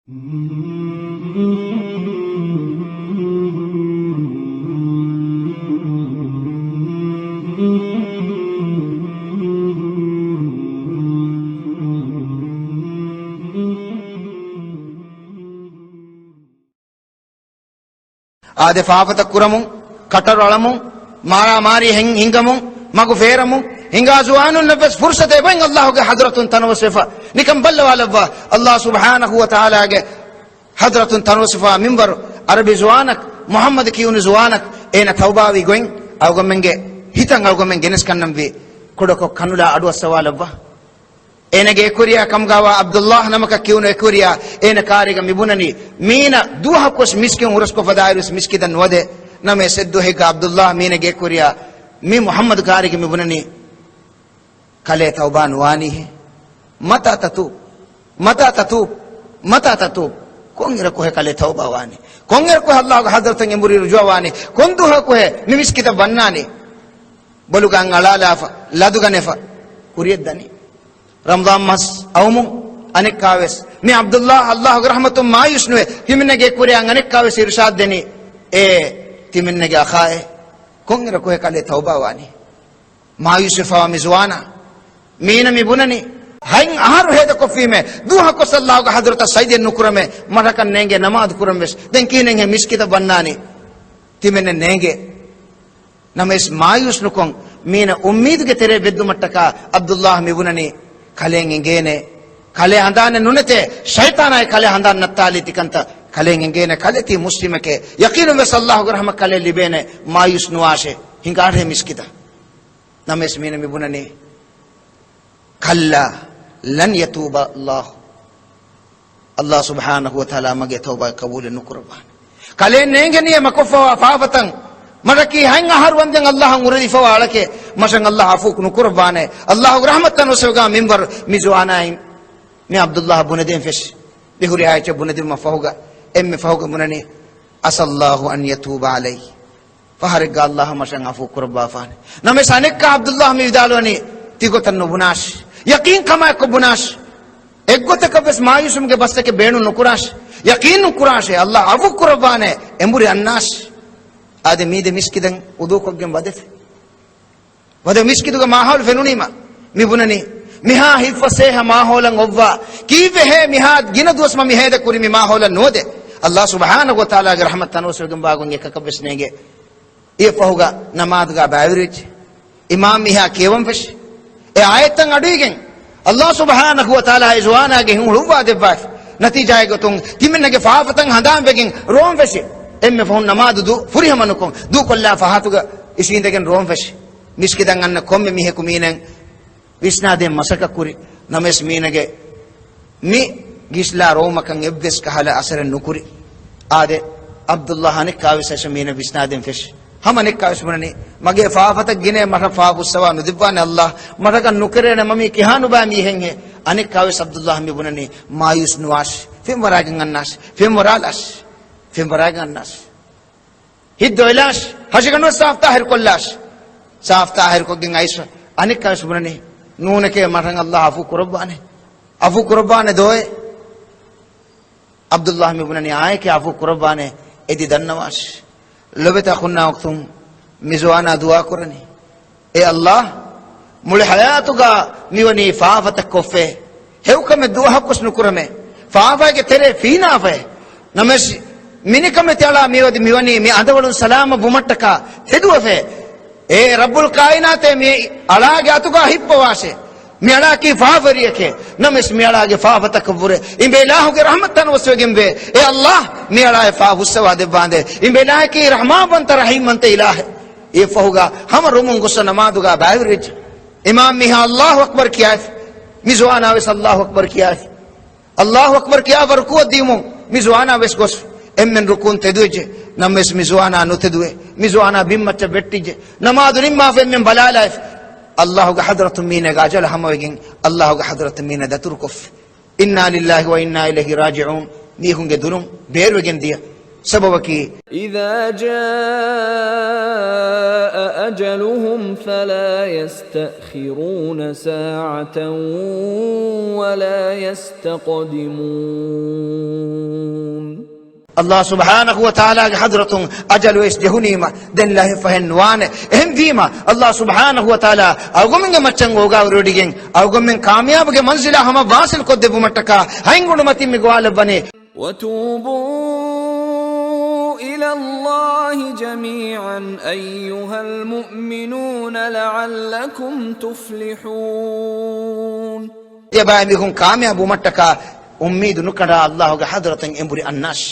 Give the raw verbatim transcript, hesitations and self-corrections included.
އާދެ، ފާފަތައް ކުރަމުން، ކަޓަރު އަޅަމުން، މާރާމާރީ ހިން-، ހިންގަމުން، މަގު ފޭރަމުން، ހިނގާ ޒުވާނުންނަށްވެސް ފުރުސަތެއް އެބައިން އައްލާހުގެ ޙަޟްރަތުން ތަނަވަސްވެފަ. ނިކަން ބައްލަވާލައްވާ، އައްލާހު ސުބްޙާނަހޫ ވަތަޢާލާގެ ޙަޟްރަތުން ތަނަވަސްވެފަ މިންވަރު ޢަރަބި ޒުވާނަކަށް، މުޙައްމަދު ކިޔުނު ޒުވާނަކަށް، އޭނަ ތައުބާވި ގޮތް އަޅުގަނޑުމެންގެ ހިތަށް އަޅުގަނޑުމެން ގެނެސް ކަންނަންވީ، ކުޑަކޮށް ކަނުލާ އަޑުއައްސަވާލައްވާ. އޭނަގެ އެކުވެރިޔާ ކަމުގަވާ ޢަބްދުއްލާހް ނަމަކަށް ކިޔުނު އެކުވެރިޔާ އޭނަ ކާރީގަ މިބުނަނީ، މީނަ ދުވަހަކުވެސް މިސްކިތް ހުރަސްކޮށްފަ ދާއިރުވެސް މިސްކިތަށް ނުވަދޭ. ނަމަވެސް އެއްދުވަހެއްގަ ޢަބްދުއްލާހް މީނަގެ އެކުވެރިޔާ މި މުޙައްމަދު ކާރީގަ މިބުނަނީ، ކަލޭ ތައުބާ ނުވާނީހޭ. މަތާ ތަތޫބު؟ މަތާ ތަތޫބު؟ މަތާ ތަތޫބު؟ ކޮންއިރަކުހޭ ކަލޭ ތައުބާ ވާނީ؟ ކޮންއިރަކުހޭ އައްލާހުގެ ޙަޟްރަތަށް އެނބުރި ރުޖޫޢަ ވާނީ؟ ކޮންދުވަހަކުހޭ މި މިސްކިތަށް ވަންނާނީ؟ ބޮލުގަ އަޅާލާފަ، ލަދުގަނެފަ، ކުރިޔަށްދަނީ. ރަމަޟާން މަސް އައުމުން އަނެއްކާވެސް މި ޢަބްދުއްލާހް އައްލާހުގެ ރަޙްމަތުން މާޔޫސް ނުވޭ. ތިމަންނަގެ ކުރިޔަށް އަނެއްކާވެސް އިރުޝާދު ދެނީ، އޭ ތިމަންނަގެ އަޚާއޭ، ކޮންއިރަކުހޭ ކަލޭ ތައުބާ ވާނީ؟ މާޔޫސްވެފަވާ މި ޒުވާނާ، މީނަ މި ބުނަނީ، ހަތް އަހަރު ހޭދަކޮށްފީމޭ، ދުވަހަކުވެސް އައްލާހުގެ ޙަޟްރަތަށް ސަޖިދަ ނުކުރަމޭ، މަށަކަށް ނޭނގޭ ނަމާދު ކުރަން ވެސް. ދެން ކިހިނެއްހޭ މިސްކިތަށް ވަންނާނީ؟ ތިމެންނެއް ނޭނގޭ. ނަމަވެސް މާޔޫސް ނުކޮށް، މީނަ އުއްމީދުގެ ތެރޭ ބެއްދުމަށްޓަކާ ޢަބްދުއްލާހް މިބުނަނީ، ކަލޭން އެނގޭނެ، ކަލޭ ހަނދާނެއް ނުނެތޭ، ޝައިޠާނާއި ކަލޭ ހަނދާން ނައްތާލީ ތިކަންތައް. ކަލޭން އެނގޭނެ، ކަލޭ ތީ މުސްލިމެކޭ، ޔަޤީނުން ވެސް އައްލާހުގެ ރަޙްމަތް ކަލޭ ލިބޭނެ، މާޔޫސް ނުވާށޭ، ހިނގާށޭ މިސްކިތަށް. ނަމަވެސް މީނަ މިބުނަނީ، كلا لن يتوب الله. އައްލާހު ސުބްޙާނަހޫ ވަތަޢާލާ މަގޭ ތައުބާ ޤަބޫލެއް ނުކުރައްވާނެ. ކަލޭ ނޭނގެނީ މަކޮށްފަވާ ފާފަތައް. މަށަކީ ހަތް އަހަރު ވަންދެން އައްލާހަށް އުރެދިފަވާ އަޅަކޭ. މަށަށް އައްލާހު ޢަފޫ ނުކުރައްވާނެ. އައްލާހުގެ ރަޙްމަތް ތަނަވަސްވެގާ މިންވަރު މި ޒުވާނާއިން މި ޢަބްދުއްލާހަށް ބުނެދޭން ފެށި. މި ހުރިހާ އެއްޗެއް ބުނެދިނުމަށް ފަހުގަ، އެންމެ ފަހުގަ ބުނަނީ، عسى الله أن يتوب علي. ފަހަރެއްގަ އައްލާހު މަށަށް ޢަފޫ ކުރައްވާފާނެ. ނަމަވެސް އަނެއްކާ ޢަބްދުއްލާހް މި ވިދާޅުވަނީ ތިގޮތަށް ނުބުނާށި. ޔަޤީން ކަމާއެކު ބުނާށި. އެއްގޮތަކަށްވެސް މާޔޫސްވުމުގެ ބަސްތަކެއް ބޭނުން ނުކުރާށި. ޔަޤީން ނުކުރާށޭ، އައްލާހު ޢަފޫ ކުރައްވާނެ، އެނބުރި އަންނާށި. އާދެ، މީދެ މިސްކިތަށް ވުޟޫ ކޮށްގެން ވަދެފި. ވަދެ މިސްކިތުގެ މާހައުލު ފެނުނީމަ މި ބުނަނީ، މިހާ ހިތްފަސޭހަ މާހައުލަށް އޮއްވާ، ކީއްވެހޭ މިހާ ގިނަ ދުވަސް މަ މި ހޭދަ ކުރި މި މާހައުލަށް ނުވަދެ. އައްލާހު ސުބްޙާނަހޫ ވަތަޢާލާގެ ރަޙްމަތް ތަނަވަސްވެގެން ވާގޮތް އެކަކަށްވެސް ނޭނގޭ. އެއަށްފަހުގަ ނަމާދުގަ ބައިވެރިވެއްޖެ. އިމާމް މިހާ ކިޔަވަން ފެށި. އެ އާޔަތްތައް އަޑުއިގެން، އައްލާހު ސުބްޙާނަހޫ ވަތަޢާލާ އެ ޒުވާނާގެ ހިތް ހުޅުއްވާ ދެއްވާފި. ނަތީޖާއެއް ގޮތުން ތިމަންނަގެ ފާފަތައް ހަނދާންވެގެން ރޯން ފެށި. އެންމެ ފަހުން ނަމާދު ދު ފުރިހަމަ ނުކޮށް، ދޫކޮށްލާ ފަހަތުގަ އިށީނދެގެން ރޯން ފެށި. މިސްކިތަށް އަންނަ ކޮންމެ މީހަކު މީނައަށް ވިސްނާދޭން މަސައްކަތް ކުރި. ނަމަވެސް މީނަގެ މި ގިސްލާ ރޯމަކަށް އެއްވެސް ކަހަލަ އަސަރެއް ނުކުރި. އާދެ، ޢަބްދުއްލާހް އަނެއްކާވެސް އައިސް މީނަ ވިސްނާދޭން ފެށި. ހަމަ އަނެއްކާވެސް ބުނަނީ، މަގޭ ފާފަތައް ގިނައޭ، މަށަށް ފާފަ ހުއްސަވާ ނުދެއްވާނެ އައްލާހް. މަށަކަށް ނުކެރޭނެ މަ މީ ކިހާ ނުބައި މީހެއްހޭ. އަނެއްކާވެސް ޢަބްދުއްލާހް މި ބުނަނީ، މާޔޫސް ނުވާށި. ފެންވަރާގެން އަންނާށި. ފެންވަރާލާށި. ފެންވަރާގެން އަންނާށި. ހިތްދޮވެލާށި، ހަށިގަނޑުވެސް ސާފްތާހިރުކޮށްލާށި. ސާފްތާހިރުކޮށްގެން އައިސްފަ، އަނެއްކާވެސް ބުނަނީ، ނޫނެކޭ، މަށަށް އައްލާހު ޢަފޫ ކުރައްވާނެ. ޢަފޫ ކުރައްވާނެ ދޯއޭ. ޢަބްދުއްލާހް މި ބުނަނީ، އާއެކޭ ޢަފޫ ކުރައްވާނެ، އެދި ދަންނަވާށި. ލޮބެތި އަޚުންނާ އުޚްތުން، މި ޒުވާނާ ދުޢާ ކުރަނީ. އޭ އައްލާހް، މުޅި ޙަޔާތުގަ މިވަނީ ފާފަތައް ކޮށްފަ، ހެޔޮކަމެއް ދުވަހަކުވެސް ނުކުރަމޭ، ފާފައިގެ ތެރޭ ފީނާފައޭ. ނަމަވެސް މިނިކަމެތި އަޅާ މިއަދު މިވަނީ މި އަނދަވަޅުން ސަލާމަތް ވުމަށްޓަކާ ތެދުވެފަ. އޭ ރައްބުލް ކާއިނާތޭ، މި އަޅާގެ އަތުގަ ހިއްޕަވާށޭ. މި އަޅާއަކީ ފާފަވެރިއެކޭ. ނަމަވެސް މި އަޅާގެ ފާފަތަކަށްވުރެ އިނބޭ އިލާހުގެ ރަޙްމަތް ތަނަވަސްވެގެންވޭ. އޭ އައްލާހް، މި އަޅާއަށް ފާފަ ހުއްސަވާ ދެއްވާނދޭ. އިނބޭ އިލާހަކީ ރަޙްމާންވަންތަ ރަޙީމްވަންތަ އިލާހެއް. އެއަށްފަހުގަ ހަމަ ރުމުން ގޮސް ނަމާދުގަ ބައިވެރިވެއްޖެ. އިމާމް މީހާ އައްލާހު އަކްބަރު ކިޔާފި. މި ޒުވާނާވެސް އައްލާހު އަކްބަރު ކިޔާފި. އައްލާހު އަކްބަރު ކިޔާފަ ރުކޫޢަށް ދިޔުމުން މި ޒުވާނާ ވެސް ގޮސް އެންމެން ރުކޫޢުން ތެދުވެއްޖެ. ނަމަވެސް މި ޒުވާނާ ނުތެދުވެ، މި ޒުވާނާ ބިންމައްޗަށް ވެއްޓިއްޖެ. ނަމާދު ނިންމާފަ އެންމެން ބަލާލާފި. އައްލާހުގެ ޙަޟްރަތުން މީނަގެ އަޖަލު ހަމަވެގެން އައްލާހުގެ ޙަޟްރަތުން މީނަ ދަތުރުކޮށްފި. إنا لله وإنا إليه راجعون. މީހުންގެ ދުލުން ބޭރުވެގެން ދިޔަ ސަބަބަކީ، إذا جاء أجلهم فلا يستأخرون ساعة ولا يستقدمون. ﷲ ސުބްޙާނަހޫ ވަތަޢާލާގެ ޙަޟްރަތުން އަޖަލު ވެސް ޖެހުނީމަ، ދެން ލަހެއް ފަހެއް ނުވާނެ. އެހެންވީމަ، ﷲ ސުބްޙާނަހޫ ވަތަޢާލާ އަޅުގަނޑުމެންގެ މައްޗަށް އޯގާވެރިވެޑިގެން، އަޅުގަނޑުމެން ކާމިޔާބުގެ މަންޒިލާ ހަމަ ވާޞިލް ކޮށްދެއްވުމަށްޓަކާ، ހަތް ގޮނޑުމަތިން މި ގޮވާލައްވަނީ. وتوبوا إلى الله جميعا أيها المؤمنون لعلكم تفلحون. ތިޔަބައިމީހުން ކާމިޔާބުވުމަށްޓަކާ އުއްމީދު ނުކަނޑާ ﷲގެ ޙަޟްރަތުން އެނބުރި އަންނާށި.